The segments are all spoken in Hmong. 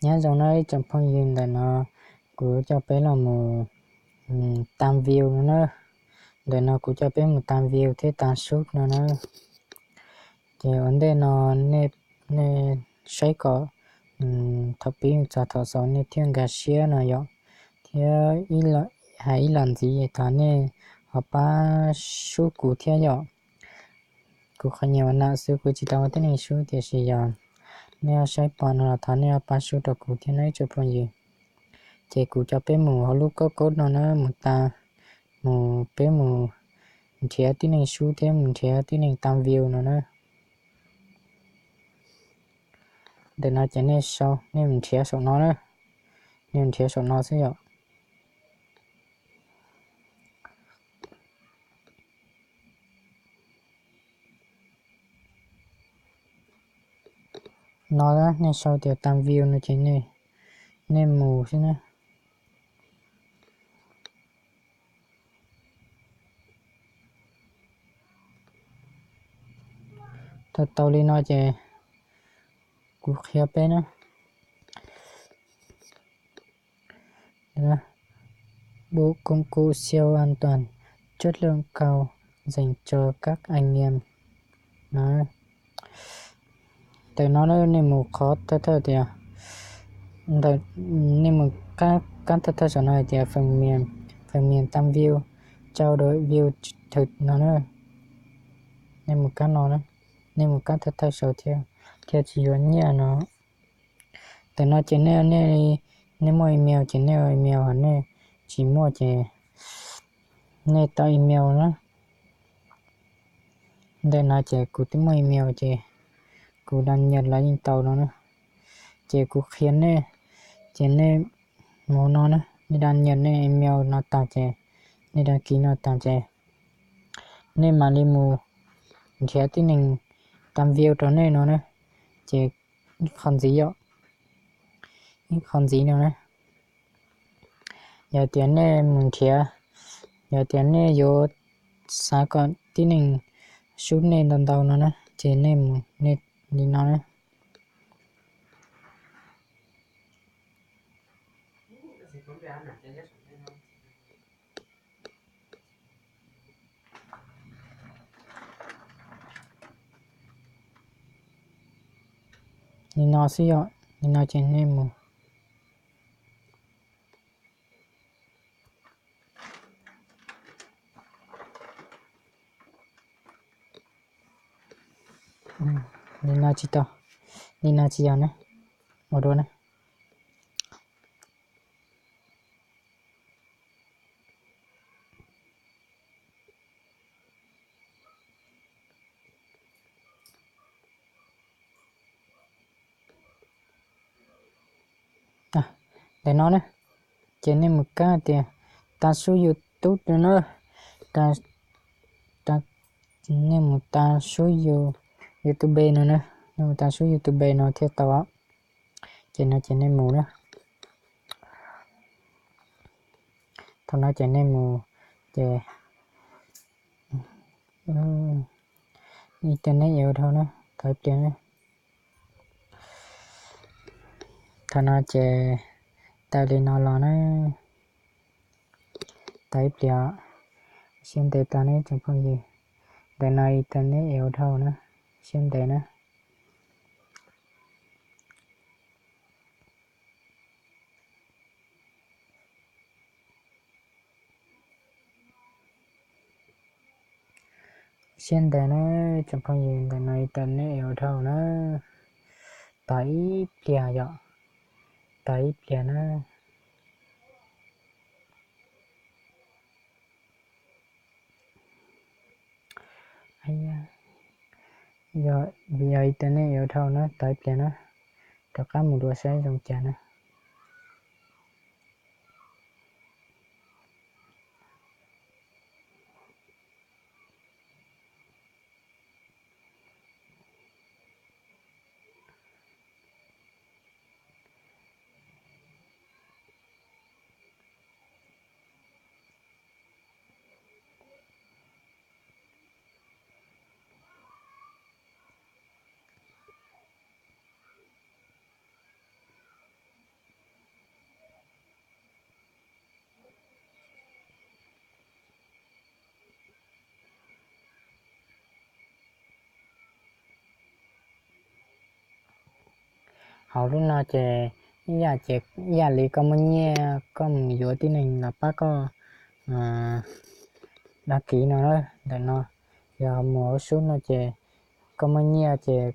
Nyob zoo na ib tsoom phooj ywg, ntawm no kuv coj peb los mus tas view no na. Ntawm no kuv coj peb mus tas view thiab tas sub no na. Ces ua ntej no nej saib kom thaum pib txog thaum xaus nej thiaj nkag siab no yom. Thiab hais ib los ntxiv thov nej ho pab sub kuv thiab yom. Kuv qhov nyiam ua nam xwb, kuv tsis tau ua tib neeg sub, tiam sis yog nej ho saib pom no los thov nej ho pab sub rau kuv thiab na ib tsoom phooj ywg. Ces kuv coj peb mus hauv lub koob koob no na, mus tas, mus peb mus nrhiav tib neeg sub thiab mus nrhiav tib neeg tas view no na. Ntawm no ces nej sau, nej mus nrhiav saum no na, nej mus nrhiav saum no xwb yom. No nej sau tias tas view no ces nej mus xwb na. Tau tau li no ces kuv qhia peb na. Bộ công cụ siêu an toàn, chất lượng cao dành cho các anh em. Ntawm no nej mus qhov thawj thawj tias, nej mus kab thawj thawj saum no hais tias phần mềm, phần mềm tăng view, trao đổi view thực no na. Nej mus kab no, nej mus kab thawj thawj saum thiab, thiaj tsis yuav nyiaj no. Ntawm no ces nej, nej muaj email ces nej ua email, ho nej tsis muaj ces nej tau email na. Ntawm no ces kuv twb muaj email ces kuv đăng nhập los yeej tau no na. Ces kuv qhia nej, ces nej mus no na, nej đăng nhập nej email no tag ces, nej đăng ký no tag ces, nej mam li mus nrhiav tib neeg tas view rau nej no na. Ces ib qho ntxiv yom, ib qho ntxiv no na. Yog tias nej mus nrhiav, yog tias nej yuav xav kom tib neeg sub nej ntau ntau no na, ces nej mus nej li no na. Li no xwb yom, li no ces nej mus. Li no tsis tau, li no tsis yog na, ua dua na. Ntawm no na, ces nej mus kab tias tas sub YouTube no na, nej mus tas sub YouTube no na, nej mus tas sub YouTube no thiaj tau. Ces no ces nej mus na. Thaum no ces nej mus, ces internet yuav dhau na, tau ib pliag na. Thaum no ces tawm li no los na, tau ib pliag, siab ntev tas na tsoom phooj ywg. Ntawm no internet yuav dhau na, siab ntev na. Siab ntev na tsoom phooj ywg, ntawm no internet yuav dhau na, tau ib pliag yom, tau ib pliag na. Yog, yog internet yuav dhau na, tau ib pliag na, rov qab mus dua saib zoo cas na. Hauv lub no ces ib yam li koj muaj nyiaj koj mus yuav tib neeg los pab koj dag kiv no na. Ntawm no yog mus hauv sub no ces koj muaj nyiaj ces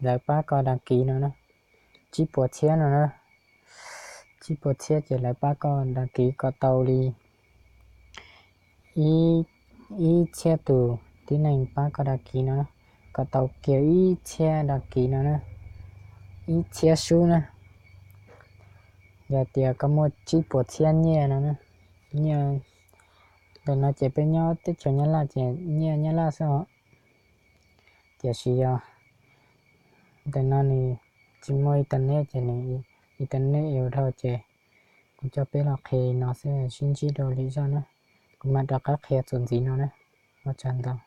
lawv pab koj dag kiv no na, tsib puas txhiab no na. Tsib puas txhiab ces lawv pab koj dag kiv kom tau li ib txhiab tus tib neeg pab koj dag kiv no, kom tau kiag ib txhiab dag kiv no na, ib txhiab sub na. Yog tias koj muaj tsib puas txhiab nyiaj no na, nyiaj. Ntawm no ces peb nyob teb chaws Nyab Laj ces nyiaj Nyab Laj xwb os. Tiam sis yog ntawm no nws tsis muaj internet ces nws internet ib yam dhau ces kuv coj peb los qhia no xwb, sib ntsib dua lwm zaj na. Kuv mam rov qab qhia txuas ntxiv no na. Ua tsaug ntau.